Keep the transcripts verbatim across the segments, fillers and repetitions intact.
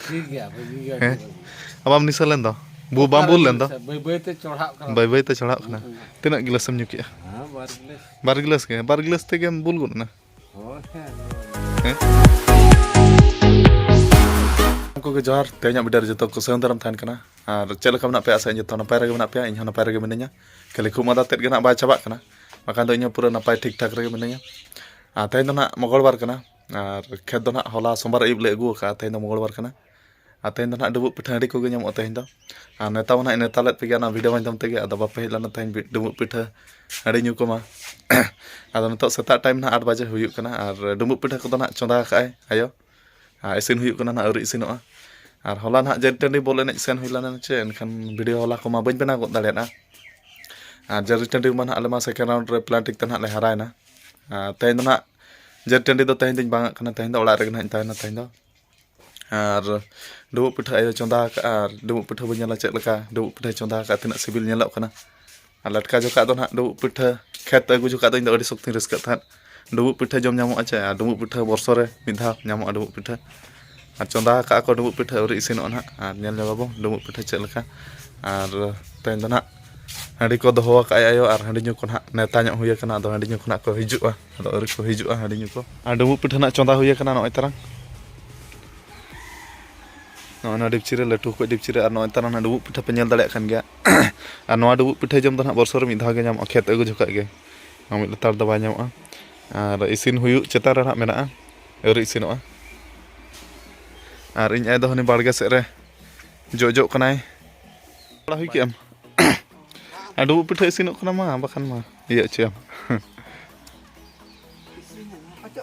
ᱴᱷᱤᱠ ᱜᱮᱭᱟ, ᱵᱷᱟᱹᱜᱤ ᱜᱮᱭᱟ, ᱦᱮᱸ? ᱟᱹᱰᱤ ᱵᱷᱟᱹᱜᱤ᱾ ᱟᱵᱟᱢ ᱱᱤᱥᱟᱹ ᱞᱮᱱ ᱫᱚ? ᱵᱩ ᱵᱟᱢ ᱵᱩᱞ ᱞᱮᱱ ᱫᱚ? ᱵᱟᱹᱭ ᱵᱟᱹᱭ ᱛᱮ ᱪᱚᱲᱦᱟᱜ ᱠᱟᱱᱟ᱾ ᱵᱟᱹᱭ ᱵᱟᱹᱭ ᱛᱮ ᱪᱚᱲᱦᱟᱜ ᱠᱟᱱᱟ᱾ ᱦᱩᱸ᱾ ᱛᱤᱱᱟᱹᱜ ᱜᱤᱞᱟᱹᱥ ᱮᱢ ᱧᱩ ᱠᱮᱜᱼᱟ? ᱦᱮᱸ, ᱵᱟᱨ ᱜᱤᱞᱟᱹᱥ᱾ ᱵᱟᱨ ᱜᱤᱞᱟᱹᱥ ᱜᱮ? ᱵᱟᱨ ᱜᱤᱞᱟᱹᱥ ᱛᱮᱜᱮᱢ ᱵᱩᱞ ᱜᱚᱫ ᱮᱱᱟ? ᱦᱳᱭ, ᱦᱮᱸ᱾ ᱦᱮᱸ? ᱩᱱᱠᱩ ᱜᱮ ᱡᱚᱦᱟᱨ, ᱛᱮᱦᱮᱧᱟᱜ video ᱨᱮ ᱡᱚᱛᱚ ᱠᱚ ᱥᱟᱹᱜᱩᱱ ᱫᱟᱨᱟᱢ ᱛᱟᱦᱮᱱ ᱠᱟᱱᱟ᱾ ᱟᱨ ᱪᱮᱫ ᱞᱮᱠᱟ ᱢᱮᱱᱟᱜ ᱯᱮᱭᱟ? ᱟᱥᱟ ᱟᱹᱧ ᱡᱚᱛᱚ ᱱᱟᱯᱟᱭ ᱨᱮᱜᱮ ᱢᱮᱱᱟᱜ ᱯᱮᱭᱟ, ᱤᱧ ᱦᱚᱸ ᱱᱟᱯᱟᱭ ᱨᱮᱜᱮ ᱢᱤᱱᱟᱹᱧᱟ᱾ ᱠᱷᱟᱹᱞᱤ ᱠᱷᱩᱜ ᱢᱟᱸᱫᱟ ᱛᱮᱫ ᱜᱮ ᱱᱟᱦᱟᱜ ᱵᱟᱭ ᱪᱟᱵᱟᱜ ᱠᱟᱱᱟ, ᱵᱟᱠᱷᱟᱱ ᱫᱚ ᱤᱧ ᱦᱚᱸ ᱯᱩᱨᱟᱹ ᱱᱟᱯᱟᱭ ᱴᱷᱤᱠ ᱴᱷᱟᱠ ᱨᱮᱜᱮ ᱢᱤᱱᱟᱹᱧᱟ᱾ ᱟᱨ ᱛᱮᱦᱮᱧ ᱫᱚ ᱱᱟᱦᱟᱜ ᱢᱚᱝᱜᱚᱞ ᱵᱟᱨ ᱠᱟᱱᱟ, ᱟᱨ ᱠᱷᱮᱛ ᱫᱚ ᱱᱟᱦᱟᱜ ᱦᱚᱞᱟ ᱥᱳᱢᱵᱟᱨ ᱟᱹᱭᱩᱵ ᱞᱮ ᱟᱹᱜᱩ ᱟᱠᱟᱫᱼᱟ, ᱛᱮᱦᱮᱧ ᱫᱚ ᱢᱚᱝᱜᱚᱞ ᱵᱟᱨ ᱠᱟᱱᱟ᱾ ᱟᱨ ᱛᱮᱦᱮᱧ ᱫᱚ ᱱᱟᱦᱟᱜ ᱰᱩᱸᱵᱩᱜ ᱯᱤᱴᱷᱟᱹ ᱦᱟᱺᱰᱤ ᱠᱚᱜᱮ ᱧᱟᱢᱚᱜᱼᱟ ᱛᱮᱦᱮᱧ ᱫᱚ᱾ ᱟᱨ ᱱᱮᱣᱛᱟ ᱢᱟ ᱱᱟᱦᱟᱜ ᱤᱧ ᱱᱮᱣᱛᱟ ᱞᱮᱫ ᱯᱮᱜᱮ ᱚᱱᱟ video ᱢᱟᱫᱽᱫᱷᱚᱢ ᱛᱮᱜᱮ, ᱟᱫᱚ ᱵᱟᱯᱮ ᱦᱮᱡ ᱞᱮᱱᱟ ᱛᱮᱦᱮᱧ ᱵᱤ-, ᱰᱩᱸᱵᱩᱜ ᱯᱤᱴᱷᱟᱹ ᱦᱟᱺᱰᱤ ᱧᱩ ᱠᱚᱢᱟ᱾ ᱟᱫᱚ ᱱᱤᱛᱚᱜ ᱥᱮᱛᱟᱜ time ᱱᱟᱦᱟᱜ ᱟᱴ ᱵᱟᱡᱮ ᱦᱩᱭᱩᱜ ᱠᱟᱱᱟ, ᱟᱨ ᱰᱩᱸᱵᱩᱜ ᱯᱤᱴᱷᱟᱹ ᱠᱚᱫᱚ ᱱᱟᱦᱟᱜ ᱪᱚᱸᱫᱟ ᱟᱠᱟᱫᱼᱟᱭ ᱟᱭᱳ᱾ ᱟᱨ ᱤᱥᱤᱱ ᱦᱩᱭᱩᱜ ᱠᱟᱱᱟ ᱱᱟᱦᱟᱜ, ᱟᱹᱣᱨᱤ ᱤᱥᱤᱱᱚᱜᱼᱟ᱾ ᱟᱨ ᱦᱚᱞᱟ ᱱᱟᱦᱟᱜ ᱡᱟᱹᱨᱤ ᱴᱟᱺᱰᱤ ᱵᱚᱞ ᱮᱱᱮᱡ ᱥᱮᱱ ᱦᱩᱭ ᱞᱮᱱᱟ ᱪᱮ, ᱮᱱᱠᱷᱟᱱ video ᱦᱚᱞᱟ ᱠᱚᱢᱟ ᱵᱟᱹᱧ ᱵᱮᱱᱟᱣ ᱜᱚᱫ ᱫᱟᱲᱮᱭᱟᱫᱼᱟ᱾ ᱟᱨ ᱡᱟᱹᱨᱤ ᱴᱟᱺᱰᱤ ᱢᱟ ᱱᱟᱦᱟᱜ ᱟᱞᱮ ᱢᱟ second round ᱨᱮ penalty ᱛᱮ ᱱᱟᱦᱟᱜ ᱞᱮ ᱦᱟᱨᱟᱭᱮᱱᱟ᱾ ᱟᱨ ᱛᱮᱦᱮᱧ ᱫᱚ ᱱᱟᱦᱟᱜ ᱡᱟᱹᱨᱤ ᱴᱟᱺᱰᱤ ᱫᱚ ᱛᱮᱦᱮᱧ ᱫᱚᱧ ᱵᱟᱝ ᱟᱜ ᱠᱟᱱᱟ, ᱛᱮᱦᱮᱧ ᱫᱚ ᱚᱲᱟᱜ ᱨᱮᱜᱮ ᱱᱟᱦᱟᱜ ᱤᱧ ᱛᱟᱦᱮᱱᱟ ᱛᱮᱦᱮᱧ ᱫᱚ᱾ ᱟᱨ ᱰᱩᱸᱵᱩᱜ ᱯᱤᱴᱷᱟᱹ ᱟᱭᱳ ᱪᱚᱸᱫᱟ ᱟᱠᱟᱫᱼᱟ, ᱟᱨ ᱰᱩᱸᱵᱩᱜ ᱯᱤᱴᱷᱟᱹ ᱵᱚᱱ ᱧᱮᱞᱟ ᱪᱮᱫ ᱞᱮᱠᱟ ᱰᱩᱸᱵᱩᱜ ᱯᱤᱴᱷᱟᱹᱭ ᱪᱚᱸᱫᱟ ᱟᱠᱟᱫᱼᱟ, ᱛᱤᱱᱟᱹᱜ ᱥᱤᱵᱤᱞ ᱧᱮᱞᱚᱜ ᱠᱟᱱᱟ᱾ ᱟᱨ ᱞᱮᱴᱠᱟ ᱡᱚᱠᱷᱟᱜ ᱫᱚ ᱱᱟᱦᱟᱜ ᱰᱩᱸᱵᱩᱜ ᱯᱤᱴᱷᱟᱹ ᱠᱷᱮᱛ ᱟᱹᱜᱩ ᱡᱚᱠᱷᱟᱜ ᱫᱚ ᱤᱧ ᱫᱚ ᱟᱹᱰᱤ ᱥᱚᱠᱛᱤᱧ ᱨᱟᱹᱥᱠᱟᱹᱜ ᱛᱟᱦᱮᱸᱫ᱾ ᱰᱩᱸᱵᱩᱜ ᱯᱤᱴᱷᱟᱹ ᱡᱚᱢ ᱧᱟᱢᱚᱜᱼᱟ ᱪᱮ, ᱟᱨ ᱰᱩᱸᱵᱩᱜ ᱯᱤᱴᱷᱟᱹ ᱵᱚᱨᱥᱚ ᱨᱮ ᱢᱤᱫ ᱫᱷᱟᱣ ᱧᱟᱢᱚᱜᱼᱟ ᱰᱩᱸᱵᱩᱜ ᱯᱤᱴᱷᱟᱹ᱾ ᱟᱨ ᱪᱚᱸᱫᱟ ᱟᱠᱟᱫᱼᱟ ᱠᱚ ᱰᱩᱸᱵᱩᱜ ᱯᱤᱴᱷᱟᱹ, ᱟᱹᱣᱨᱤ ᱤᱥᱤᱱᱚᱜᱼᱟ ᱱᱟᱦᱟᱜ᱾ ᱟᱨ ᱧᱮᱞ ᱧᱚᱜᱟᱵᱚ ᱰᱩᱸᱵᱩᱜ ᱯᱤᱴᱷᱟᱹ ᱪᱮᱫ ᱞᱮᱠᱟ᱾ ᱟᱨ ᱛᱮᱦᱮᱧ ᱫᱚ ᱱᱟᱦᱟᱜ ᱦᱟᱺᱰᱤ ᱠᱚ ᱫᱚᱦᱚ ᱟᱠᱟᱫᱼᱟᱭ ᱟᱭᱳ, ᱟᱨ ᱦᱟᱺᱰᱤ ᱧᱩ ᱠᱚ ᱱᱟᱦᱟᱜ ᱱᱮᱣᱛᱟ ᱧᱚᱜ ᱦᱩᱭ ᱟᱠᱟᱱᱟ᱾ ᱟᱫᱚ ᱦᱟᱺᱰᱤ ᱧᱩ ᱠᱚ ᱱᱟᱦᱟᱜ ᱠᱚ ᱦᱤᱡᱩᱜᱼᱟ, ᱟᱫᱚ ᱟᱹᱣᱨᱤ ᱠᱚ ᱦᱤᱡᱩᱜᱼᱟ ᱦᱟᱺᱰᱤ ᱧᱩ ᱠᱚ᱾ ᱟᱨ ᱰᱩᱸᱵᱩᱜ ᱯᱤᱴᱷᱟᱹ ᱱᱟᱦᱟᱜ ᱪᱚᱸᱫᱟ ᱦᱩᱭ ᱟᱠᱟᱱᱟ ᱱᱚᱜᱼᱚᱭ ᱛᱟᱨᱟᱝ᱾ ᱱᱚᱜᱼᱚᱭ ᱱᱚᱣᱟ ᱰᱤᱯᱪᱤ ᱨᱮ, ᱞᱟᱹᱴᱩ ᱠᱚᱡ ᱰᱤᱯᱪᱤ ᱨᱮ, ᱟᱨ ᱱᱚᱜᱼᱚᱭ ᱛᱟᱨᱟᱝ ᱱᱟᱦᱟᱜ ᱰᱩᱸᱵᱩᱜ ᱯᱤᱴᱷᱟᱹ ᱯᱮ ᱧᱮᱞ ᱫᱟᱲᱮᱭᱟᱜ ᱠᱟᱱ ᱜᱮᱭᱟ᱾ ᱟᱨ ᱱᱚᱣᱟ ᱰᱩᱸᱵᱩᱜ ᱯᱤᱴᱷᱟᱹ ᱡᱚᱢ ᱫᱚ ᱱᱟᱦᱟᱜ ᱵᱚᱨᱥᱚ ᱨᱮ ᱢᱤᱫ ᱫᱷᱟᱣ ᱜᱮ ᱧᱟᱢᱚᱜᱼᱟ, ᱠᱷᱮᱛ ᱟᱹᱜᱩ ᱡᱚᱠᱷᱟᱜ ᱜᱮ᱾ ᱱᱚᱣᱟ ᱢᱤᱫ ᱞᱮᱛᱟᱲ ᱫᱚ ᱵᱟᱭ ᱧᱟᱢᱚᱜᱼᱟ᱾ ᱟᱨ ᱤᱥᱤᱱ ᱦᱩᱭᱩᱜ ᱪᱮᱛᱟᱱ ᱨᱮ ᱱᱟᱦᱟᱜ ᱢᱮᱱᱟᱜᱼᱟ, ᱟᱹᱣᱨᱤ ᱤᱥᱤᱱᱚᱜᱼᱟ᱾ ᱟᱨ ᱤᱧ ᱟᱭᱳ ᱫᱚ ᱦᱟᱹᱱᱤ ᱵᱟᱲᱜᱮ ᱥᱮᱫ ᱨᱮ ᱡᱚᱜ ᱡᱚᱜ ᱠᱟᱱᱟᱭ᱾ ᱵᱟᱲᱟ ᱦᱩᱭ ᱠᱮᱜᱼᱟᱢ? ᱟᱨ ᱰᱩᱸᱵᱩᱜ ᱯᱤᱴᱷᱟᱹ ᱤᱥᱤᱱᱚᱜ ᱠᱟᱱᱟ ᱢᱟ, ᱵᱟᱠᱷᱟᱱ ᱢᱟ ᱤᱭᱟᱹ ᱦᱚᱪᱚᱭᱟᱢ᱾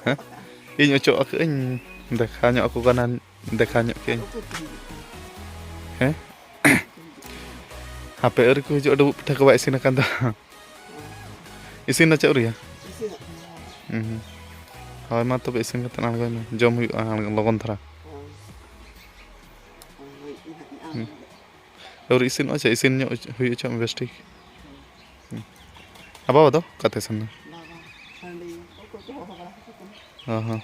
ᱦᱮᱸ? ᱤᱧ ᱚᱪᱚᱜ ᱟᱠᱟᱫᱟᱹᱧ, ᱫᱮᱠᱷᱟᱣ ᱧᱚᱜ ᱟᱠᱚ ᱠᱟᱱᱟ, ᱫᱮᱠᱷᱟᱣ ᱧᱚᱜ ᱠᱮᱜᱼᱟᱹᱧ᱾ ᱦᱮᱸ? ᱦᱟᱯᱮ ᱟᱹᱣᱨᱤ ᱠᱚ ᱦᱤᱡᱩᱜᱼᱟ, ᱰᱩᱸᱵᱩᱜ ᱯᱤᱴᱷᱟᱹ ᱠᱚ ᱵᱟᱭ ᱤᱥᱤᱱ ᱟᱠᱟᱱ ᱫᱚ᱾ ᱤᱥᱤᱱ ᱱᱟ ᱪᱮ ᱟᱹᱣᱨᱤᱭᱟ? ᱦᱩᱸ ᱦᱩᱸ᱾ ᱦᱳᱭ, ᱢᱟ ᱛᱚᱵᱮ ᱤᱥᱤᱱ ᱠᱟᱛᱮ ᱟᱬᱜᱚᱭ ᱢᱮ, ᱡᱚᱢ ᱦᱩᱭᱩᱜᱼᱟ ᱞᱚᱜᱚᱱ ᱫᱷᱟᱨᱟ᱾ ᱦᱩᱸ᱾ ᱟᱹᱣᱨᱤ ᱤᱥᱤᱱᱚᱜᱼᱟ ᱪᱮ? ᱤᱥᱤᱱ ᱧᱚᱜ ᱦᱚᱪᱚ-, ᱦᱩᱭ ᱦᱚᱪᱚᱜ ᱢᱮ ᱵᱮᱥ ᱴᱷᱤᱠ᱾ ᱦᱩᱸ᱾ ᱟᱨ ᱵᱟᱵᱟ ᱫᱚ ᱚᱠᱟᱛᱮ ᱥᱮᱱ ᱱᱟ? ᱵᱟᱵᱟ ᱦᱟᱺᱰᱤ ᱚᱠᱚᱭ ᱠᱚ ᱦᱚᱦᱚ ᱵᱟᱲᱟ ᱟᱠᱚ ᱠᱟᱱᱟ᱾ ᱦᱚᱸ, ᱦᱚᱸ᱾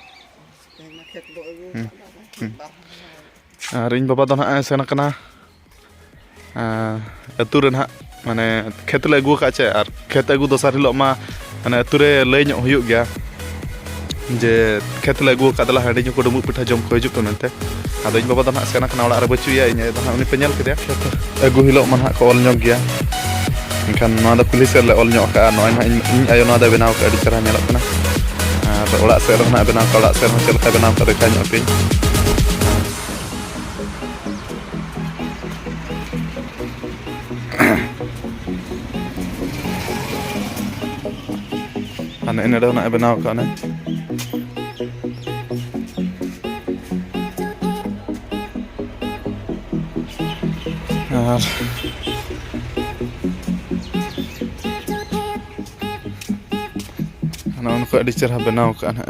ᱛᱮᱦᱮᱧ ᱢᱟ ᱠᱷᱮᱛ ᱫᱚ ᱟᱹᱜᱩ ᱦᱩᱸ᱾ ᱟᱠᱟᱫ ᱵᱟᱵᱟ᱾ ᱦᱩᱸ᱾ ᱵᱟᱨ ᱦᱚᱲ᱾ ᱟᱨ ᱤᱧ ᱵᱟᱵᱟ ᱫᱚ ᱱᱟᱦᱟᱜ ᱮ ᱥᱮᱱ ᱟᱠᱟᱱᱟ ᱟᱹᱛᱩ ᱨᱮ ᱱᱟᱦᱟᱜ, ᱢᱟᱱᱮ ᱠᱷᱮᱛ ᱞᱮ ᱟᱹᱜᱩ ᱟᱠᱟᱫ ᱪᱮ, ᱟᱨ ᱠᱷᱮᱛ ᱟᱹᱜᱩ ᱫᱚᱥᱟᱨ ᱦᱤᱞᱳᱜ ᱢᱟ ᱢᱟᱱᱮ ᱟᱹᱛᱩ ᱨᱮ ᱞᱟᱹᱭ ᱧᱚᱜ ᱦᱩᱭᱩᱜ ᱜᱮᱭᱟ ᱡᱮ ᱠᱷᱮᱛ ᱞᱮ ᱟᱹᱜᱩ ᱟᱠᱟᱫ, ᱫᱮᱞᱟ ᱦᱟᱺᱰᱤ ᱧᱩ ᱠᱚ ᱰᱩᱸᱵᱩᱜ ᱯᱤᱴᱷᱟᱹ ᱡᱚᱢ ᱠᱚ ᱦᱤᱡᱩᱜ ᱯᱮ ᱢᱮᱱᱛᱮ᱾ ᱟᱫᱚ ᱤᱧ ᱵᱟᱵᱟ ᱫᱚ ᱱᱟᱦᱟᱜ ᱥᱮᱱ ᱟᱠᱟᱱᱟ, ᱚᱲᱟᱜ ᱨᱮ ᱵᱟᱹᱪᱩᱜ ᱮᱭᱟ᱾ ᱤᱧ ᱟᱭᱳ ᱫᱚ ᱱᱟᱦᱟᱜ ᱩᱱᱤ ᱯᱮ ᱧᱮᱞ ᱠᱮᱫᱮᱭᱟ, ᱠᱷᱮᱛ ᱟᱹᱜᱩ ᱦᱤᱞᱳᱜ ᱢᱟ ᱱᱟᱦᱟᱜ ᱠᱚ ᱚᱞ ᱧᱚᱜ ᱜᱮᱭᱟ, ᱮᱱᱠᱷᱟᱱ ᱱᱚᱣᱟ ᱫᱚ ᱠᱩᱞᱦᱤ ᱥᱮᱫ ᱞᱮ ᱚᱞ ᱧᱚᱜ ᱟᱠᱟᱫᱼᱟ᱾ ᱱᱚᱜᱼᱚᱭ ᱱᱟᱦᱟᱜ ᱤᱧ, ᱤᱧ ᱟᱭᱳ ᱱᱚᱣᱟ ᱫᱚᱭ ᱵᱮᱱᱟᱣ ᱟᱠᱟᱫᱼᱟ, ᱟᱹᱰᱤ ᱪᱮᱦᱨᱟ ᱧᱮᱞᱚᱜ ᱠᱟᱱᱟ᱾ ᱟᱨ ᱚᱲᱟᱜ ᱥᱮᱫ ᱨᱮ ᱱᱟᱦᱟᱜ ᱵᱮᱱᱟᱣ ᱠᱟᱜᱼᱟ, ᱚᱲᱟᱜ ᱥᱮᱫ ᱨᱮᱦᱚᱸ ᱪᱮᱫ ᱞᱮᱠᱟᱭ ᱵᱮᱱᱟᱣ ᱠᱟᱜᱼᱟ ᱫᱮᱠᱷᱟᱣ ᱧᱚᱜ ᱟᱯᱮᱭᱟᱹᱧ᱾ ᱟᱨ ᱱᱮᱜᱼᱮ ᱱᱚᱰᱮ ᱦᱚᱸ ᱱᱟᱜ ᱮ ᱵᱮᱱᱟᱣ ᱟᱠᱟᱫ ᱚᱱᱮ᱾ ᱟᱨ ᱱᱚᱜᱼᱚ ᱱᱚᱝᱠᱟ ᱟᱹᱰᱤ ᱪᱮᱦᱨᱟ ᱵᱮᱱᱟᱣ ᱟᱠᱟᱫᱼᱟ ᱱᱟᱜ,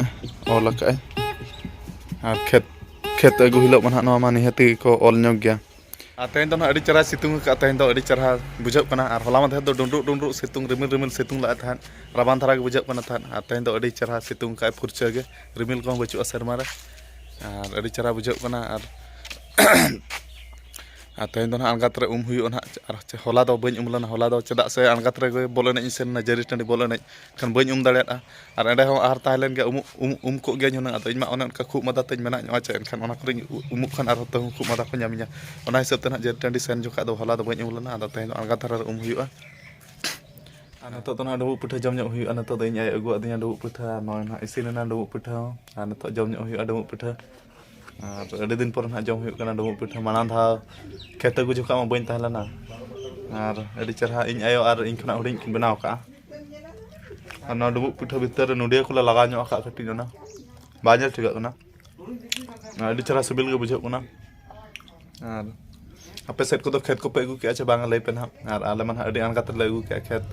ᱚᱞ ᱟᱠᱟᱫᱼᱟᱭ᱾ ᱟᱨ ᱠᱷᱮᱛ, ᱠᱷᱮᱛ ᱟᱹᱜᱩ ᱦᱤᱞᱳᱜ ᱢᱟ ᱱᱟᱜ ᱱᱚᱣᱟ ᱢᱟ ᱱᱤᱦᱟᱹᱛ ᱜᱮᱠᱚ ᱚᱞ ᱧᱚᱜ ᱜᱮᱭᱟ᱾ ᱟᱨ ᱛᱮᱦᱮᱧ ᱫᱚ ᱱᱟᱜ ᱟᱹᱰᱤ ᱪᱮᱦᱨᱟ ᱥᱤᱛᱩᱝ ᱟᱠᱟᱫᱼᱟ, ᱛᱮᱦᱮᱧ ᱫᱚ ᱟᱹᱰᱤ ᱪᱮᱦᱨᱟ ᱵᱩᱡᱷᱟᱹᱜ ᱠᱟᱱᱟ᱾ ᱟᱨ ᱦᱚᱞᱟ ᱢᱟᱫᱷᱮᱨ ᱫᱚ ᱰᱩᱸᱰᱨᱩᱜ ᱰᱩᱸᱰᱨᱩᱜ ᱥᱤᱛᱩᱝ, ᱨᱤᱢᱤᱞ ᱨᱤᱢᱤᱞ ᱥᱤᱛᱩᱝ ᱞᱟᱜᱼᱟ ᱛᱟᱦᱮᱸᱫ, ᱨᱟᱵᱟᱝ ᱫᱷᱟᱨᱟ ᱜᱮ ᱵᱩᱡᱷᱟᱹᱜ ᱠᱟᱱᱟ ᱛᱟᱦᱮᱸᱫ᱾ ᱟᱨ ᱛᱮᱦᱮᱧ ᱫᱚ ᱟᱹᱰᱤ ᱪᱮᱦᱨᱟ ᱥᱤᱛᱩᱝ ᱟᱠᱟᱫᱼᱟᱭ, ᱯᱷᱩᱨᱪᱟᱹ ᱜᱮ, ᱨᱤᱢᱤᱞ ᱠᱚᱦᱚᱸ ᱵᱟᱹᱪᱩᱜᱼᱟ ᱥᱮᱨᱢᱟ ᱨᱮ᱾ ᱟᱨ ᱟᱹᱰᱤ ᱪᱮᱦᱨᱟ ᱵᱩᱡᱷᱟᱹᱜ ᱠᱟᱱᱟ᱾ ᱟᱨ ᱟᱨ ᱛᱮᱦᱮᱧ ᱫᱚ ᱱᱟᱦᱟᱜ ᱟᱬᱜᱟᱛ ᱨᱮ ᱩᱢ ᱦᱩᱭᱩᱜᱼᱟ ᱱᱟᱦᱟᱜ᱾ ᱟᱨ ᱦᱚᱞᱟ ᱫᱚ ᱵᱟᱹᱧ ᱩᱢ ᱞᱮᱱᱟ, ᱦᱚᱞᱟ ᱫᱚ ᱪᱮᱫᱟᱜ ᱥᱮ ᱟᱬᱜᱟᱛ ᱨᱮᱜᱮ ᱵᱚᱞ ᱮᱱᱮᱡ ᱤᱧ ᱥᱮᱱ ᱞᱮᱱᱟ, ᱡᱟᱹᱨᱤ ᱴᱟᱺᱰᱤ ᱵᱚᱞ ᱮᱱᱮᱡ, ᱮᱱᱠᱷᱟᱱ ᱵᱟᱹᱧ ᱩᱢ ᱫᱟᱲᱮᱭᱟᱫᱼᱟ᱾ ᱟᱨ ᱮᱸᱰᱮ ᱦᱚᱸ ᱟᱦᱟᱨ ᱛᱟᱦᱮᱸ ᱞᱮᱱ ᱜᱮᱭᱟ, ᱩᱢᱩᱜ, ᱩᱢ, ᱩᱢ ᱠᱚᱜ ᱜᱮᱭᱟᱧ ᱦᱩᱱᱟᱹᱝ, ᱟᱫᱚ ᱤᱧ ᱢᱟ ᱚᱱᱮ ᱚᱱᱠᱟ ᱠᱷᱩᱜ ᱢᱟᱫᱟ ᱛᱮᱧ ᱢᱮᱱᱟᱜ ᱧᱚᱜᱼᱟ ᱪᱮ, ᱮᱱᱠᱷᱟᱱ ᱚᱱᱟ ᱠᱚᱨᱮᱧ ᱩ-, ᱩᱢᱩᱜ ᱠᱷᱟᱱ ᱟᱨᱦᱚᱸ ᱛᱟᱹᱦᱩ ᱠᱷᱩᱜ ᱢᱟᱫᱟ ᱠᱚ ᱧᱟᱢᱤᱧᱟ᱾ ᱚᱱᱟ ᱦᱤᱥᱟᱹᱵ ᱛᱮ ᱱᱟᱦᱟᱜ ᱡᱟᱹᱨᱤ ᱴᱟᱺᱰᱤ ᱥᱮᱱ ᱡᱚᱠᱷᱟᱜ ᱫᱚ ᱦᱚᱞᱟ ᱫᱚ ᱵᱟᱹᱧ ᱩᱢ ᱞᱮᱱᱟ, ᱟᱫᱚ ᱛᱮᱦᱮᱧ ᱫᱚ ᱟᱬᱜᱟᱛ ᱫᱷᱟᱨᱟ ᱨᱮ ᱩᱢ ᱦᱩᱭᱩᱜᱼᱟ᱾ ᱟᱨ ᱱᱤᱛᱚᱜ ᱫᱚ ᱱᱟᱦᱟᱜ ᱰᱩᱸᱵᱩᱜ ᱯᱤᱴᱷᱟᱹ ᱡᱚᱢ ᱧᱚᱜ ᱦᱩᱭᱩᱜᱼᱟ᱾ ᱱᱤᱛᱚᱜ ᱫᱚ ᱤᱧ ᱟᱭᱳ ᱟᱹᱜᱩ ᱟᱹᱫᱤᱧᱟ ᱰᱩᱸᱵᱩᱜ ᱯᱤᱴᱷᱟᱹ, ᱱᱚᱜᱼᱚᱭ ᱱᱟᱦᱟᱜ ᱤᱥᱤᱱ ᱮᱱᱟ ᱰᱩᱸᱵᱩᱜ ᱯᱤᱴᱷᱟᱹ ᱦᱚᱸ᱾ ᱟᱨ ᱱᱤᱛᱚᱜ ᱡᱚᱢ ᱧᱚᱜ ᱦᱩᱭᱩᱜᱼᱟ ᱰᱩᱸᱵᱩᱜ ᱯᱤᱴᱷᱟᱹ᱾ ᱟᱨ ᱟᱹᱰᱤ ᱫᱤᱱ ᱯᱚᱨ ᱱᱟᱦᱟᱜ ᱡᱚᱢ ᱦᱩᱭᱩᱜ ᱠᱟᱱᱟ ᱰᱩᱸᱵᱩᱜ ᱯᱤᱴᱷᱟᱹ᱾ ᱢᱟᱲᱟᱝ ᱫᱷᱟᱣ ᱠᱷᱮᱛ ᱟᱹᱜᱩ ᱡᱚᱠᱷᱟᱜ ᱢᱟ ᱵᱟᱹᱧ ᱛᱟᱦᱮᱸ ᱞᱮᱱᱟ᱾ ᱟᱨ ᱟᱹᱰᱤ ᱪᱮᱦᱨᱟ ᱤᱧ ᱟᱭᱳ ᱟᱨ ᱤᱧ ᱠᱷᱚᱱᱟᱜ ᱦᱩᱰᱤᱧ ᱠᱤᱱ ᱵᱮᱱᱟᱣ ᱟᱠᱟᱫᱼᱟ᱾ ᱟᱨ ᱱᱚᱣᱟ ᱰᱩᱸᱵᱩᱜ ᱯᱤᱴᱷᱟᱹ ᱵᱷᱤᱛᱟᱹᱨ ᱨᱮ ᱱᱚᱰᱤᱭᱟᱹ ᱠᱚᱞᱮ ᱞᱟᱜᱟᱣ ᱧᱚᱜ ᱟᱠᱟᱫᱼᱟ ᱠᱟᱹᱴᱤᱡ, ᱚᱱᱟ ᱵᱟᱝ ᱧᱮᱞ ᱴᱷᱤᱠᱟᱹᱜ ᱠᱟᱱᱟ᱾ ᱟᱹᱰᱤ ᱪᱮᱦᱨᱟ ᱥᱤᱵᱤᱞ ᱜᱮ ᱵᱩᱡᱷᱟᱹᱜ ᱠᱟᱱᱟ᱾ ᱟᱨ ᱟᱯᱮ ᱥᱮᱫ ᱠᱚᱫᱚ ᱠᱷᱮᱛ ᱠᱚᱯᱮ ᱟᱹᱜᱩ ᱠᱮᱜᱼᱟ ᱪᱮ ᱵᱟᱝᱟ, ᱞᱟᱹᱭ ᱯᱮ ᱱᱟᱦᱟᱜ᱾ ᱟᱨ ᱟᱞᱮ ᱢᱟ ᱱᱟᱦᱟᱜ ᱟᱹᱰᱤ ᱟᱬᱜᱟᱛ ᱨᱮᱞᱮ ᱟᱹᱜᱩ ᱠᱮᱜᱼᱟ ᱠᱷᱮᱛ᱾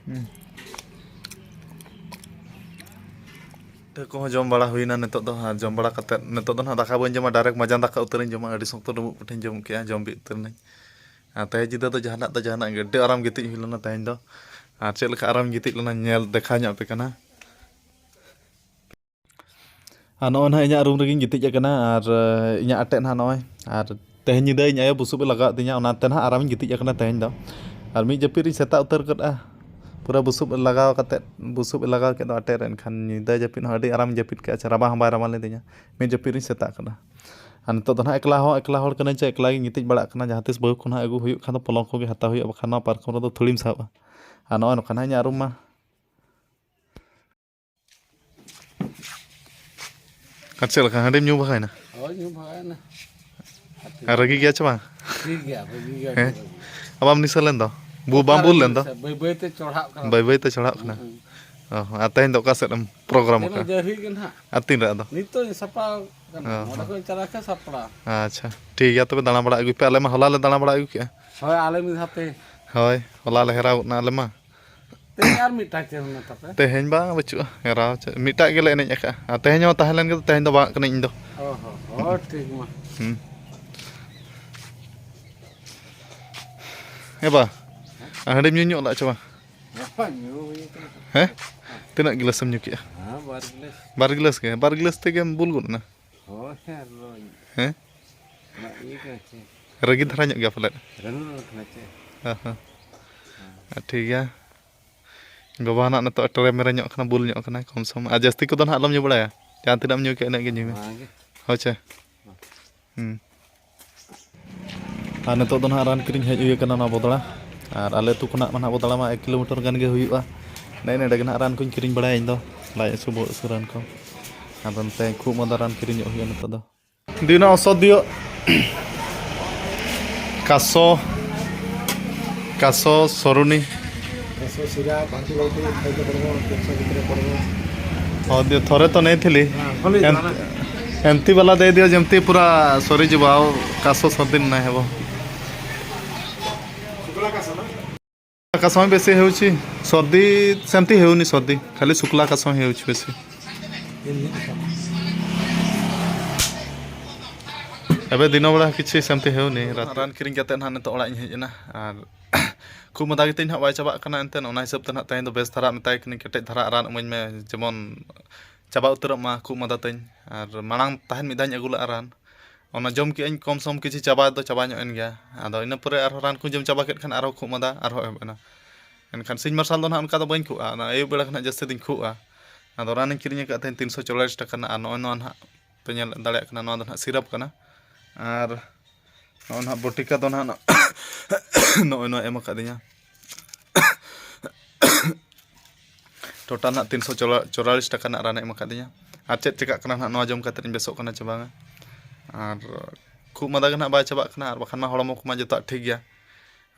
ᱦᱩᱸ᱾ ᱯᱤᱴᱷᱟᱹ ᱠᱚᱦᱚᱸ ᱡᱚᱢ ᱵᱟᱲᱟ ᱦᱩᱭᱱᱟ ᱱᱤᱛᱚᱜ ᱫᱚ᱾ ᱟᱨ ᱡᱚᱢ ᱵᱟᱲᱟ ᱠᱟᱛᱮᱫ, ᱱᱤᱛᱚᱜ ᱫᱚ ᱱᱟᱦᱟᱜ ᱫᱟᱠᱟ ᱵᱟᱹᱧ ᱡᱚᱢᱟ, direct ᱢᱟᱡᱟᱱ ᱫᱟᱠᱟ ᱩᱛᱟᱹᱨᱤᱧ ᱡᱚᱢᱟ᱾ ᱟᱹᱰᱤ ᱥᱚᱠᱛᱚ ᱰᱩᱸᱵᱩᱜ ᱯᱤᱴᱷᱟᱹᱧ ᱡᱚᱢ ᱠᱮᱜᱼᱟ, ᱡᱚᱢ ᱵᱤ ᱩᱛᱟᱹᱨ ᱱᱟᱹᱧ᱾ ᱟᱨ ᱛᱮᱦᱮᱧ ᱧᱤᱫᱟᱹ ᱫᱚ ᱡᱟᱦᱟᱱᱟᱜ ᱫᱚ ᱡᱟᱦᱟᱱᱟᱜ ᱜᱮ, ᱟᱹᱰᱤ ᱟᱨᱟᱢ ᱜᱤᱛᱤᱡ ᱦᱩᱭ ᱞᱮᱱᱟ ᱛᱮᱦᱮᱧ ᱫᱚ᱾ ᱟᱨ ᱪᱮᱫ ᱞᱮᱠᱟ ᱟᱨᱟᱢ ᱜᱤᱛᱤᱡ ᱞᱮᱱᱟ, ᱧᱮᱞ ᱫᱮᱠᱷᱟᱣ ᱧᱚᱜ ᱟᱯᱮ ᱠᱟᱱᱟ᱾ ᱟᱨ ᱱᱚᱜᱼᱚᱭ ᱱᱟᱦᱟᱜ ᱤᱧᱟᱹᱜ ᱨᱩᱢ ᱨᱮᱜᱮᱧ ᱜᱤᱛᱤᱡ ᱟᱠᱟᱱᱟ, ᱟᱨ ᱤᱧᱟᱹᱜ ᱟᱴᱮᱫ ᱱᱟᱦᱟᱜ ᱱᱚᱜᱼᱚᱭ, ᱟᱨ ᱛᱮᱦᱮᱧ ᱧᱤᱫᱟᱹ ᱤᱧ ᱟᱭᱳ ᱵᱩᱥᱩᱵ ᱮ ᱞᱟᱜᱟᱣ ᱟᱹᱫᱤᱧᱟ, ᱚᱱᱟᱛᱮ ᱱᱟᱦᱟᱜ ᱟᱨᱟᱢᱤᱧ ᱜᱤᱛᱤᱡ ᱟᱠᱟᱱᱟ ᱛᱮᱦᱮᱧ ᱫᱚ᱾ ᱟᱨ ᱢᱤᱫ ᱡᱟᱹᱯᱤᱫ ᱨᱤᱧ ᱥᱮᱛᱟᱜ ᱩᱛᱟᱹᱨ ᱠᱟᱫᱼᱟ, ᱯᱩᱨᱟᱹ ᱵᱩᱥᱩᱵ ᱮ ᱞᱟᱜᱟᱣ ᱠᱟᱛᱮᱫ, ᱵᱩᱥᱩᱵ ᱮ ᱞᱟᱜᱟᱣ ᱠᱮᱫ ᱫᱚ ᱟᱴᱮᱫ ᱨᱮ, ᱮᱱᱠᱷᱟᱱ ᱧᱤᱫᱟᱹ ᱡᱟᱹᱯᱤᱫ ᱦᱚᱸ ᱟᱹᱰᱤ ᱟᱨᱟᱢᱤᱧ ᱡᱟᱹᱯᱤᱫ ᱠᱮᱫᱼᱟ, ᱪᱮ ᱨᱟᱵᱟᱝ ᱦᱚᱸ ᱵᱟᱭ ᱨᱟᱵᱟᱝ ᱞᱮᱫᱤᱧᱟ᱾ ᱢᱤᱫ ᱡᱟᱹᱯᱤᱫ ᱨᱤᱧ ᱥᱮᱛᱟᱜ ᱠᱟᱱᱟ᱾ ᱟᱨ ᱱᱤᱛᱚᱜ ᱫᱚ ᱱᱟᱦᱟᱜ ᱮᱠᱞᱟ ᱦᱚᱸ ᱮᱠᱞᱟ ᱦᱚᱲ ᱠᱟᱹᱱᱟᱹᱧ, ᱪᱮ ᱮᱠᱞᱟ ᱜᱤᱧ ᱜᱤᱛᱤᱡ ᱵᱟᱲᱟᱜ ᱠᱟᱱᱟ᱾ ᱡᱟᱦᱟᱸ ᱛᱤᱥ ᱵᱟᱹᱦᱩ ᱠᱚ ᱱᱟᱦᱟᱜ ᱟᱹᱜᱩ ᱦᱩᱭᱩᱜ ᱠᱷᱟᱱ ᱫᱚ ᱯᱚᱞᱚᱝ ᱠᱚᱜᱮ ᱦᱟᱛᱟᱣ ᱦᱩᱭᱩᱜᱼᱟ, ᱵᱟᱠᱷᱟᱱ ᱱᱚᱣᱟ ᱯᱟᱨᱠᱚᱢ ᱨᱮᱫᱚ ᱛᱷᱩᱲᱤᱢ ᱥᱟᱦᱚᱵᱼᱟ᱾ ᱟᱨ ᱱᱚᱜᱼᱚᱭ ᱱᱚᱝᱠᱟ ᱱᱟᱦᱟᱜ ᱤᱧᱟᱹᱜ ᱨᱩᱢ ᱢᱟ᱾ ᱟᱨ ᱪᱮᱫ ᱞᱮᱠᱟ, ᱦᱟᱺᱰᱤᱢ ᱧᱩ ᱵᱷᱟᱜᱟᱭᱮᱱᱟ? ᱦᱳᱭ, ᱧᱩ ᱵᱷᱟᱜᱟᱭᱮᱱᱟ᱾ ᱟᱨ ᱨᱟᱹᱜᱤ ᱜᱮᱭᱟ ᱪᱮ ᱵᱟᱝ? ᱴᱷᱤᱠ ᱜᱮᱭᱟ, ᱵᱟᱹᱜᱤ ᱜᱮᱭᱟ, ᱦᱮᱸ? ᱵᱟᱹᱜᱤ᱾ ᱟᱵᱟᱢ ᱱᱤᱥᱟᱹ ᱞᱮᱱ ᱫᱚ? ᱵᱩ-, ᱵᱟᱢ ᱚᱠᱟᱨᱮ ᱵᱩᱞ ᱞᱮᱱ ᱫᱚ? ᱱᱤᱥᱟᱹ? ᱵᱟᱹᱭ ᱵᱟᱹᱭ ᱛᱮ ᱪᱚᱲᱦᱟᱜ ᱠᱟᱱᱟ᱾ ᱵᱟᱹᱭ ᱵᱟᱹᱭ ᱛᱮ ᱪᱚᱲᱦᱟᱜ ᱠᱟᱱᱟ᱾ ᱦᱩᱸ, ᱦᱩᱸ᱾ ᱚ ᱦᱚᱸ, ᱟᱨ ᱛᱮᱦᱮᱧ ᱫᱚ ᱚᱠᱟ ᱥᱮᱫ ᱮᱢ ᱯᱨᱳᱜᱨᱟᱢ ᱛᱮᱦᱮᱧ ᱢᱟ ᱟᱠᱟᱫᱼᱟ? ᱡᱟᱹᱨᱦᱤ ᱜᱮ ᱱᱟᱦᱟᱜ᱾ ᱟᱨ ᱛᱤᱱ ᱨᱮ ᱟᱫᱚ? ᱱᱤᱛᱚᱜ ᱤᱧ ᱥᱟᱯᱲᱟᱣ ᱠᱟᱱᱟ᱾ ᱚ ᱱᱚᱰᱮ ᱦᱚᱸ᱾ ᱠᱷᱚᱱ ᱪᱟᱞᱟᱜ ᱠᱷᱟᱱ ᱥᱟᱯᱲᱟᱣ᱾ ᱟᱪᱪᱷᱟ, ᱴᱷᱤᱠ ᱜᱮᱭᱟ, ᱛᱚᱵᱮ ᱫᱟᱬᱟ ᱵᱟᱲᱟ ᱟᱹᱜᱩᱭ ᱯᱮ᱾ ᱟᱞᱮ ᱢᱟ ᱦᱚᱞᱟ ᱞᱮ ᱫᱟᱬᱟ ᱵᱟᱲᱟ ᱟᱹᱜᱩ ᱠᱮᱜᱼᱟ᱾ ᱦᱳᱭ, ᱟᱞᱮ ᱢᱤᱫ ᱫᱷᱟᱣ ᱛᱮ᱾ ᱦᱳᱭ, ᱦᱚᱞᱟ ᱞᱮ ᱦᱮᱨᱟᱣ ᱜᱚᱫ ᱱᱟ ᱟᱞᱮ ᱢᱟ᱾ ᱛᱮᱦᱮᱧ ᱟᱨ ᱢᱤᱫᱴᱟᱝ ᱪᱮᱫ ᱦᱩᱭᱱᱟ ᱛᱟᱯᱮ? ᱛᱮᱦᱮᱧ ᱵᱟᱝ ᱵᱟᱹᱪᱩᱜᱼᱟ, ᱦᱮᱨᱟᱣ ᱪᱮᱫ, ᱢᱤᱫᱴᱟᱜ ᱜᱮᱞᱮ ᱮᱱᱮᱡ ᱟᱠᱟᱫᱼᱟ᱾ ᱟᱨ ᱛᱮᱦᱮᱧ ᱦᱚᱸ ᱛᱟᱦᱮᱸ ᱞᱮᱱ ᱜᱮ, ᱛᱮᱦᱮᱧ ᱫᱚ ᱵᱟᱝ ᱠᱟᱹᱱᱟᱹᱧ ᱤᱧ ᱫᱚ᱾ ᱚ ᱦᱚᱸ, ᱦᱚᱸ, ᱴᱷᱤᱠ ᱢᱟ᱾ ᱦᱩᱸ᱾ ᱮ ᱵᱟ, ᱦᱟᱺᱰᱤᱢ ᱧᱩ ᱧᱚᱜ ᱞᱟᱜ ᱪᱮ ᱵᱟᱝ? ᱵᱟᱯᱟ, ᱧᱩ ᱦᱩᱭ ᱠᱟᱱᱟ᱾ ᱦᱮᱸ? ᱛᱤᱱᱟᱹᱜ ᱜᱤᱞᱟᱹᱥ ᱮᱢ ᱧᱩ ᱠᱮᱜᱼᱟ? ᱦᱮᱸ, ᱵᱟᱨ ᱜᱤᱞᱟᱹᱥ᱾ ᱵᱟᱨ ᱜᱤᱞᱟᱹᱥ ᱜᱮ? ᱵᱟᱨ ᱜᱤᱞᱟᱹᱥ ᱛᱮᱜᱮᱢ ᱵᱩᱞ ᱜᱚᱫ ᱮᱱᱟ? ᱦᱳᱭ, ᱟᱨ ᱦᱮᱸ? ᱚᱱᱟ ᱤᱭᱟᱹ ᱠᱟᱱᱟ ᱪᱮ? ᱨᱟᱹᱜᱤ ᱫᱷᱟᱨᱟ ᱧᱚᱜ ᱜᱮᱭᱟ ᱯᱟᱞᱮᱫ? ᱨᱟᱹᱜᱤ ᱠᱟᱱᱟ ᱪᱮ? ᱦᱮᱸ, ᱦᱮᱸ᱾ ᱴᱷᱤᱠ ᱜᱮᱭᱟ᱾ ᱵᱟᱵᱟ ᱱᱟᱜ ᱱᱤᱛᱚᱜ ᱴᱮᱨᱮ ᱢᱮᱨᱮ ᱧᱚᱜ ᱠᱟᱱᱟ, ᱵᱩᱞ ᱧᱚᱜ ᱠᱟᱱᱟᱭ ᱠᱚᱢ ᱥᱚᱢ᱾ ᱟᱨ ᱡᱟᱹᱥᱛᱤ ᱠᱚᱫᱚ ᱱᱟᱜ ᱟᱞᱚᱢ ᱧᱩ ᱵᱟᱲᱟᱭᱟ, ᱡᱟᱦᱟᱸ ᱛᱤᱱᱟᱹᱜ ᱮᱢ ᱧᱩ ᱠᱮᱜᱼᱟ, ᱤᱱᱟᱹᱜ ᱜᱮ ᱧᱩᱭ ᱢᱮ᱾ ᱚᱱᱟᱜᱮ᱾ ᱦᱳᱭ ᱪᱮ? ᱦᱩᱸ᱾ ᱟᱨ ᱱᱤᱛᱚᱜ ᱫᱚ ᱱᱟᱦᱟᱜ ᱨᱟᱱ ᱠᱤᱨᱤᱧ ᱦᱮᱡ ᱦᱩᱭ ᱟᱠᱟᱱᱟ ᱱᱚᱣᱟ ᱵᱚᱫᱲᱟ᱾ ᱟᱨ ᱟᱞᱮ ᱟᱹᱛᱩ ᱠᱷᱚᱱᱟᱜ ᱢᱟ ᱱᱟᱦᱟᱜ ᱵᱚᱫᱲᱟ ᱢᱟ ᱮᱠ ᱠᱤᱞᱳᱢᱤᱴᱟᱨ ᱜᱟᱱ ᱜᱮ ᱦᱩᱭᱩᱜᱼᱟ᱾ ᱱᱮᱜᱼᱮ ᱱᱮᱰᱮ ᱜᱮ ᱱᱟᱦᱟᱜ ᱨᱟᱱ ᱠᱚᱧ ᱠᱤᱨᱤᱧ ᱵᱟᱲᱟᱭᱟ ᱤᱧ ᱫᱚ, ᱞᱟᱡ ᱦᱟᱹᱥᱩ, ᱵᱚᱦᱚᱜ ᱦᱟᱹᱥᱩ ᱨᱟᱱ ᱠᱚ᱾ ᱟᱫᱚ ᱱᱚᱛᱮ ᱠᱷᱩᱜ ᱢᱟᱸᱫᱟ ᱨᱟᱱ ᱠᱤᱨᱤᱧᱚᱜ ᱦᱩᱭᱩᱜᱼᱟ ᱱᱤᱛᱚᱜ ᱫᱚ᱾ ᱫᱤᱱ ᱚᱥᱚᱫᱤᱭᱚ ᱠᱟᱥᱚ, ᱠᱟᱥᱚ ᱥᱚᱨᱩᱱᱤ᱾ ᱠᱟᱥᱚ ᱥᱤᱨᱟ, ᱵᱟᱝᱠᱤ ᱵᱟᱝᱠᱤ, ᱠᱷᱟᱹᱡᱟᱹ ᱦᱚᱲᱢᱚ, ᱠᱮᱱᱥᱟᱨ ᱵᱷᱤᱛᱨᱤ ᱦᱚᱲᱢᱚ᱾ ᱦᱚ, ᱫᱤᱭᱚ ᱛᱷᱚᱨᱮ ᱛᱚ ᱱᱮᱭ ᱛᱷᱤᱞᱤ᱾ ᱦᱮᱸ, ᱵᱷᱚᱞᱤ ᱮᱱ-, ᱫᱟᱱᱟ᱾ ᱮᱱᱛᱤ ᱵᱟᱞᱟ ᱫᱮᱭ ᱫᱤᱭᱚ ᱡᱮᱢᱛᱤ ᱯᱩᱨᱟ ᱥᱚᱨᱤ ᱡᱤᱵᱟ, ᱟᱣ ᱠᱟᱥᱚ ᱥᱚᱨᱫᱤ ᱱᱟᱭ ᱦᱮᱵᱚ᱾ ᱥᱩᱠᱞᱟ ᱠᱟᱥᱚ ᱱᱟ? କାଶ ହିଁ ବେଶୀ ହେଉଛି, ସର୍ଦ୍ଦି ସେମିତି ହେଉନି, ସର୍ଦ୍ଦି ଖାଲି ଶୁଖିଲା କାଶ ହିଁ ହେଉଛି ବେଶୀ। ଏବେ ଦିନ ବେଳା କିଛି ସେମିତି ହେଉନି। ରାତି ରାନ ᱠᱤᱨᱤᱧ ᱠᱟᱛᱮ ᱱᱟᱦᱟᱜ ᱱᱤᱛᱚᱜ ᱚᱲᱟᱜ ᱤᱧ ᱦᱮᱡ ᱮᱱᱟ, ᱟᱨ ᱠᱷᱩᱜ ᱢᱟᱸᱫᱟ ᱜᱮᱛᱤᱧ ᱱᱟᱦᱟᱜ ᱵᱟᱭ ᱪᱟᱵᱟᱜ ᱠᱟᱱᱟ᱾ ᱮᱱᱛᱮᱫ ᱚᱱᱟ ᱦᱤᱥᱟᱹᱵ ᱛᱮ ᱱᱟᱦᱟᱜ ᱛᱮᱦᱮᱧ ᱫᱚ ᱵᱮᱥ ᱫᱷᱟᱨᱟ ᱢᱮᱛᱟᱭ ᱠᱟᱹᱱᱟᱹᱧ, ᱠᱮᱴᱮᱡ ᱫᱷᱟᱨᱟ ᱨᱟᱱ ᱤᱢᱟᱹᱧ ᱢᱮ, ᱡᱮᱢᱚᱱ ᱪᱟᱵᱟ ᱩᱛᱟᱹᱨᱚᱜ ᱢᱟ ᱠᱷᱩᱜ ᱢᱟᱸᱫᱟ ᱛᱤᱧ᱾ ᱟᱨ ᱢᱟᱲᱟᱝ ᱛᱟᱦᱮᱱ ᱢᱤᱫ ᱫᱷᱟᱣ ᱤᱧ ᱟᱹᱜᱩ ᱞᱮᱫᱼᱟ ᱨᱟᱱ, ᱚᱱᱟ ᱡᱚᱢ ᱠᱮᱜᱼᱟᱹᱧ, ᱠᱚᱢ ᱥᱚᱢ ᱠᱤᱪᱷᱩ ᱪᱟᱵᱟ ᱫᱚ ᱪᱟᱵᱟ ᱧᱚᱜ ᱮᱱ ᱜᱮᱭᱟ᱾ ᱟᱫᱚ ᱤᱱᱟᱹ ᱯᱚᱨᱮ ᱟᱨᱦᱚᱸ ᱨᱟᱱ ᱠᱚ ᱡᱚᱢ ᱪᱟᱵᱟ ᱠᱮᱫ ᱠᱷᱟᱱ ᱟᱨᱦᱚᱸ ᱠᱷᱩᱜ ᱢᱟᱸᱫᱟ ᱟᱨᱦᱚᱸ ᱮᱦᱚᱵ ᱮᱱᱟ᱾ ᱮᱱᱠᱷᱟᱱ ᱥᱤᱧ ᱢᱟᱨᱥᱟᱞ ᱫᱚ ᱱᱟᱦᱟᱜ ᱚᱱᱠᱟ ᱫᱚ ᱵᱟᱹᱧ ᱠᱷᱩᱜᱼᱟ, ᱚᱱᱟ ᱟᱹᱭᱩᱵ ᱵᱮᱲᱟ ᱜᱮ ᱱᱟᱦᱟᱜ ᱡᱟᱹᱥᱛᱤ ᱫᱚᱧ ᱠᱷᱩᱜᱼᱟ᱾ ᱟᱫᱚ ᱨᱟᱱᱤᱧ ᱠᱤᱨᱤᱧ ᱟᱠᱟᱫ ᱛᱟᱦᱮᱸᱫ ᱛᱤᱱᱥᱚ ᱪᱚᱞᱞᱤᱥ ᱴᱟᱠᱟ ᱨᱮᱱᱟᱜ, ᱟᱨ ᱱᱚᱜᱼᱚᱭ ᱱᱚᱣᱟ ᱱᱟᱦᱟᱜ ᱯᱮ ᱧᱮᱞ ᱫᱟᱲᱮᱭᱟᱜ ᱠᱟᱱᱟ, ᱱᱚᱣᱟ ᱫᱚ ᱱᱟᱦᱟᱜ ᱥᱤᱨᱟᱯ ᱠᱟᱱᱟ᱾ ᱟᱨ ᱱᱚᱜᱼᱚᱭ ᱱᱟᱦᱟᱜ ᱵᱚᱴᱤᱠᱟ ᱫᱚ ᱱᱟᱦᱟᱜ ᱱᱚᱜᱼᱚᱭ ᱱᱚᱣᱟ ᱮᱢ ᱟᱠᱟᱫᱤᱧᱟ᱾ ᱴᱳᱴᱟᱞ ᱱᱟᱦᱟᱜ ᱛᱤᱱᱥᱚ ᱪᱚᱞᱞᱤᱥ ᱴᱟᱠᱟ ᱨᱮᱱᱟᱜ ᱨᱟᱱᱮ ᱮᱢ ᱟᱠᱟᱫᱤᱧᱟ᱾ ᱟᱨ ᱪᱮᱫ ᱪᱮᱠᱟᱜ ᱠᱟᱱᱟ ᱱᱟᱦᱟᱜ, ᱱᱚᱣᱟ ᱡᱚᱢ ᱠᱟᱛᱮᱫ ᱤᱧ ᱵᱮᱥᱚᱜ ᱠᱟᱱᱟ ᱪᱮ ᱵᱟᱝᱟ᱾ ᱟᱨ ᱠᱷᱩᱜ ᱢᱟᱸᱫᱟ ᱜᱮ ᱱᱟᱦᱟᱜ ᱵᱟᱭ ᱪᱟᱵᱟᱜ ᱠᱟᱱᱟ, ᱟᱨ ᱵᱟᱠᱷᱟᱱ ᱢᱟ ᱦᱚᱲᱢᱚ ᱠᱚᱢᱟ ᱡᱚᱛᱚᱣᱟᱜ ᱴᱷᱤᱠ ᱜᱮᱭᱟ᱾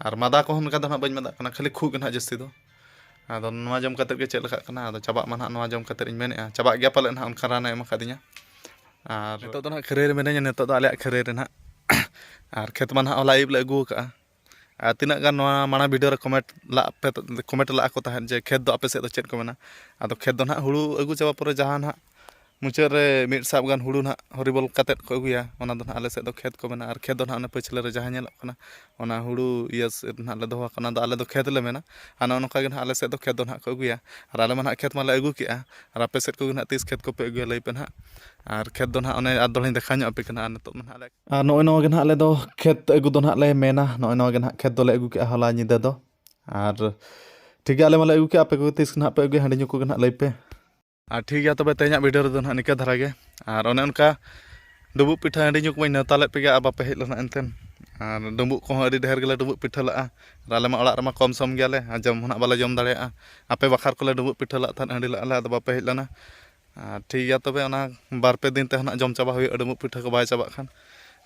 ᱟᱨ ᱢᱟᱸᱫᱟ ᱠᱚᱦᱚᱸ ᱚᱱᱠᱟ ᱫᱚ ᱱᱟᱦᱟᱜ ᱵᱟᱹᱧ ᱢᱟᱸᱫᱟᱜ ᱠᱟᱱᱟ, ᱠᱷᱟᱹᱞᱤ ᱠᱷᱩᱜ ᱜᱮ ᱱᱟᱦᱟᱜ ᱡᱟᱹᱥᱛᱤ ᱫᱚ᱾ ᱟᱫᱚ ᱱᱚᱣᱟ ᱡᱚᱢ ᱠᱟᱛᱮᱫ ᱜᱮ ᱪᱮᱫ ᱞᱮᱠᱟᱜ ᱠᱟᱱᱟ, ᱟᱫᱚ ᱪᱟᱵᱟᱜ ᱢᱟ ᱱᱟᱦᱟᱜ, ᱱᱚᱣᱟ ᱡᱚᱢ ᱠᱟᱛᱮᱫ ᱤᱧ ᱢᱮᱱᱮᱫᱼᱟ, ᱪᱟᱵᱟᱜ ᱜᱮᱭᱟ ᱯᱟᱞᱮᱫ ᱱᱟᱦᱟᱜ, ᱚᱱᱠᱟ ᱨᱟᱱᱮ ᱮᱢ ᱟᱠᱟᱫᱤᱧᱟ᱾ ᱟᱨ ᱱᱤᱛᱚᱜ ᱫᱚ ᱱᱟᱦᱟᱜ ᱠᱷᱟᱹᱨᱟᱹᱭ ᱨᱮ ᱢᱤᱱᱟᱹᱧᱟ, ᱱᱤᱛᱚᱜ ᱫᱚ ᱟᱞᱮᱭᱟᱜ ᱠᱷᱟᱹᱨᱟᱹᱭ ᱨᱮ ᱱᱟᱦᱟᱜ᱾ ᱟᱨ ᱠᱷᱮᱛ ᱢᱟ ᱱᱟᱦᱟᱜ ᱦᱚᱞᱟ ᱟᱹᱭᱩᱵ ᱞᱮ ᱟᱹᱜᱩ ᱟᱠᱟᱫᱼᱟ᱾ ᱟᱨ ᱛᱤᱱᱟᱹᱜ ᱜᱟᱱ ᱱᱚᱣᱟ ᱢᱟᱲᱟᱝ ᱵᱷᱤᱰᱤᱭᱳ ᱨᱮ ᱠᱚᱢᱮᱱᱴ ᱞᱟᱜ ᱯᱮ, ᱠᱚᱢᱮᱱᱴ ᱞᱟᱜᱼᱟ ᱠᱚ ᱛᱟᱦᱮᱸᱫ ᱡᱮ ᱠᱷᱮᱛ ᱫᱚ ᱟᱯᱮ ᱥᱮᱫ ᱫᱚ ᱪᱮᱫ ᱠᱚ ᱢᱮᱱᱟ? ᱟᱫᱚ ᱠᱷᱮᱛ ᱫᱚ ᱱᱟᱦᱟᱜ ᱦᱩᱲᱩ ᱟᱹᱜᱩ ᱪᱟᱵᱟ ᱯᱚᱨᱮ ᱡᱟᱦᱟᱸ ᱱᱟᱦᱟᱜ ᱢᱩᱪᱟᱹᱫ ᱨᱮ ᱢᱤᱫ ᱥᱟᱵ ᱜᱟᱱ ᱦᱩᱲᱩ ᱱᱟᱦᱟᱜ ᱦᱚᱨᱤᱵᱚᱞ ᱠᱟᱛᱮᱫ ᱠᱚ ᱟᱹᱜᱩᱭᱟ, ᱚᱱᱟ ᱫᱚ ᱱᱟᱦᱟᱜ ᱟᱞᱮ ᱥᱮᱫ ᱫᱚ ᱠᱷᱮᱛ ᱠᱚ ᱢᱮᱱᱟ᱾ ᱟᱨ ᱠᱷᱮᱛ ᱫᱚ ᱱᱟᱦᱟᱜ ᱚᱱᱟ ᱯᱟᱹᱪᱷᱞᱟᱹ ᱨᱮ ᱡᱟᱦᱟᱸ ᱧᱮᱞᱚᱜ ᱠᱟᱱᱟ, ᱚᱱᱟ ᱦᱩᱲᱩ ᱤᱭᱟᱹ ᱥᱮᱫ ᱱᱟᱦᱟᱜ ᱞᱮ ᱫᱚᱦᱚ ᱠᱟᱜᱼᱟ, ᱚᱱᱟ ᱫᱚ ᱟᱞᱮ ᱫᱚ ᱠᱷᱮᱛ ᱞᱮ ᱢᱮᱱᱟ᱾ ᱟᱨ ᱱᱚᱜᱼᱚ ᱱᱚᱝᱠᱟ ᱜᱮ ᱱᱟᱦᱟᱜ ᱟᱞᱮ ᱥᱮᱫ ᱫᱚ ᱠᱷᱮᱛ ᱫᱚ ᱱᱟᱦᱟᱜ ᱠᱚ ᱟᱹᱜᱩᱭᱟ᱾ ᱟᱨ ᱟᱯᱮ ᱥᱮᱫ ᱠᱚᱜᱮ ᱱᱟᱦᱟᱜ ᱛᱤᱥ ᱠᱷᱮᱛ ᱠᱚᱯᱮ ᱟᱹᱜᱩᱭᱟ, ᱞᱟᱹᱭ ᱯᱮ ᱱᱟᱦᱟᱜ᱾ ᱟᱨ ᱠᱷᱮᱛ ᱫᱚ ᱱᱟᱦᱟᱜ ᱚᱱᱮ ᱟᱨ ᱫᱚᱲᱦᱟᱧ ᱫᱮᱠᱷᱟᱣ ᱧᱚᱜ ᱟᱯᱮ ᱠᱟᱱᱟ᱾ ᱟᱨ ᱱᱤᱛᱚᱜ ᱫᱚ ᱱᱟᱦᱟᱜ ᱞᱮ ᱟᱨ ᱱᱚᱜᱼᱚᱭ ᱱᱚᱣᱟ ᱜᱮ ᱱᱟᱦᱟᱜ ᱟᱞᱮ ᱫᱚ ᱠᱷᱮᱛ ᱟᱹᱜᱩ ᱫᱚ ᱱᱟᱦᱟᱜ ᱞᱮ ᱢᱮᱱᱟ᱾ ᱱᱚᱜᱼᱚᱭ ᱱᱚᱣᱟ ᱜᱮ ᱱᱟᱦᱟᱜ ᱠᱷᱮᱛ ᱫᱚᱞᱮ ᱟᱹᱜᱩ ᱠᱮᱜᱼᱟ ᱦᱚᱞᱟ ᱧᱤᱫᱟᱹ ᱫᱚ᱾ ᱟᱨ ᱴᱷᱤᱠ ᱜᱮᱭᱟ, ᱟᱞᱮ ᱢᱟᱞᱮ ᱟᱹᱜᱩ ᱠᱮᱜᱼᱟ, ᱟᱯᱮ ᱠᱚᱜᱮ ᱛᱤᱥ ᱱᱟᱦᱟᱜ ᱯᱮ ᱟᱹᱜᱩᱭᱟ ᱦᱟᱺᱰᱤ ᱧᱩ ᱠᱚᱜᱮ ᱱᱟᱦᱟᱜ ᱞᱟᱹᱭ ᱯᱮ᱾ ᱟᱨ ᱴᱷᱤᱠ ᱜᱮᱭᱟ, ᱛᱚᱵᱮ ᱛᱮᱦᱮᱧᱟᱜ ᱵᱷᱤᱰᱤᱭᱳ ᱨᱮᱫᱚ ᱱᱟᱦᱟᱜ ᱱᱤᱠᱟᱹ ᱫᱷᱟᱨᱟ ᱜᱮ᱾ ᱟᱨ ᱚᱱᱮ ᱚᱱᱠᱟ ᱰᱩᱸᱵᱩᱜ ᱯᱤᱴᱷᱟᱹ ᱦᱟᱺᱰᱤ ᱧᱩ ᱠᱚᱢᱟᱧ ᱱᱮᱣᱛᱟ ᱞᱮᱫ ᱯᱮᱜᱮ, ᱟᱨ ᱵᱟᱯᱮ ᱦᱮᱡ ᱞᱮᱱᱟ ᱮᱱᱛᱮᱫ᱾ ᱟᱨ ᱰᱩᱸᱵᱩᱜ ᱠᱚᱦᱚᱸ ᱟᱹᱰᱤ ᱰᱷᱮᱨ ᱜᱮᱞᱮ ᱰᱩᱸᱵᱩᱜ ᱯᱤᱴᱷᱟᱹ ᱞᱟᱜᱼᱟ᱾ ᱟᱨ ᱟᱞᱮ ᱢᱟ ᱚᱲᱟᱜ ᱨᱮᱢᱟ ᱠᱚᱢ ᱥᱚᱢ ᱜᱮᱭᱟᱞᱮ, ᱟᱨ ᱡᱚᱢ ᱦᱚᱸ ᱱᱟᱦᱟᱜ ᱵᱟᱞᱮ ᱡᱚᱢ ᱫᱟᱲᱮᱭᱟᱜᱼᱟ᱾ ᱟᱯᱮ ᱵᱟᱠᱷᱨᱟ ᱠᱚᱞᱮ ᱰᱩᱸᱵᱩᱜ ᱯᱤᱴᱷᱟᱹ ᱞᱟᱜ ᱛᱟᱦᱮᱸᱫ, ᱦᱟᱺᱰᱤ ᱞᱟᱜᱼᱟ ᱞᱮ, ᱟᱫᱚ ᱵᱟᱯᱮ ᱦᱮᱡ ᱞᱮᱱᱟ᱾ ᱟᱨ ᱴᱷᱤᱠ ᱜᱮᱭᱟ, ᱛᱚᱵᱮ ᱚᱱᱟ ᱵᱟᱨ ᱯᱮ ᱫᱤᱱ ᱛᱮ ᱱᱟᱦᱟᱜ ᱡᱚᱢ ᱪᱟᱵᱟ ᱦᱩᱭᱩᱜᱼᱟ, ᱰᱩᱸᱵᱩᱜ ᱯᱤᱴᱷᱟᱹ ᱠᱚ ᱵᱟᱭ ᱪᱟᱵᱟᱜ ᱠᱷᱟᱱ᱾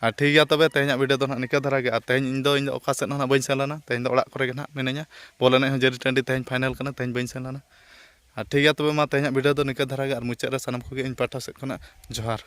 ᱟᱨ ᱴᱷᱤᱠ ᱜᱮᱭᱟ, ᱛᱚᱵᱮ ᱛᱮᱦᱮᱧᱟᱜ ᱵᱷᱤᱰᱤᱭᱳ ᱫᱚ ᱱᱟᱦᱟᱜ ᱱᱤᱠᱟᱹ ᱫᱷᱟᱨᱟ ᱜᱮ᱾ ᱟᱨ ᱛᱮᱦᱮᱧ ᱤᱧ ᱫᱚ, ᱤᱧ ᱫᱚ ᱚᱠᱟ ᱥᱮᱫ ᱦᱚᱸ ᱱᱟᱦᱟᱜ ᱵᱟᱹᱧ ᱥᱮᱱ ᱞᱮᱱᱟ, ᱛᱮᱦᱮᱧ ᱫᱚ ᱚᱲᱟᱜ ᱠᱚᱨᱮ ᱜᱮ ᱱᱟᱦᱟᱜ ᱢᱤᱱᱟᱹᱧᱟ᱾ ᱵᱚᱞ ᱮᱱᱮᱡ ᱦᱚᱸ ᱡᱟᱹᱨᱤ ᱴᱟᱺᱰᱤ ᱛᱮᱦᱮᱧ ᱯᱷᱟᱭᱱᱮᱞ ᱠᱟᱱᱟ, ᱛᱮᱦᱮᱧ ᱵᱟᱹᱧ ᱥᱮᱱ ᱞᱮᱱᱟ᱾ ᱟᱨ ᱴᱷᱤᱠ ᱜᱮᱭᱟ, ᱛᱚᱵᱮ ᱢᱟ ᱛᱮᱦᱮᱧᱟᱜ ᱵᱷᱤᱰᱤᱭᱳ ᱫᱚ ᱱᱤᱠᱟᱹ ᱫᱷᱟᱨᱟ ᱜᱮ᱾ ᱟᱨ ᱢᱩᱪᱟᱹᱫ ᱨᱮ ᱥᱟᱱᱟᱢ ᱠᱚᱜᱮ ᱤᱧ ᱯᱟᱦᱴᱟ ᱥᱮᱫ ᱠᱷᱚᱱᱟᱜ ᱡᱚᱦᱟᱨ᱾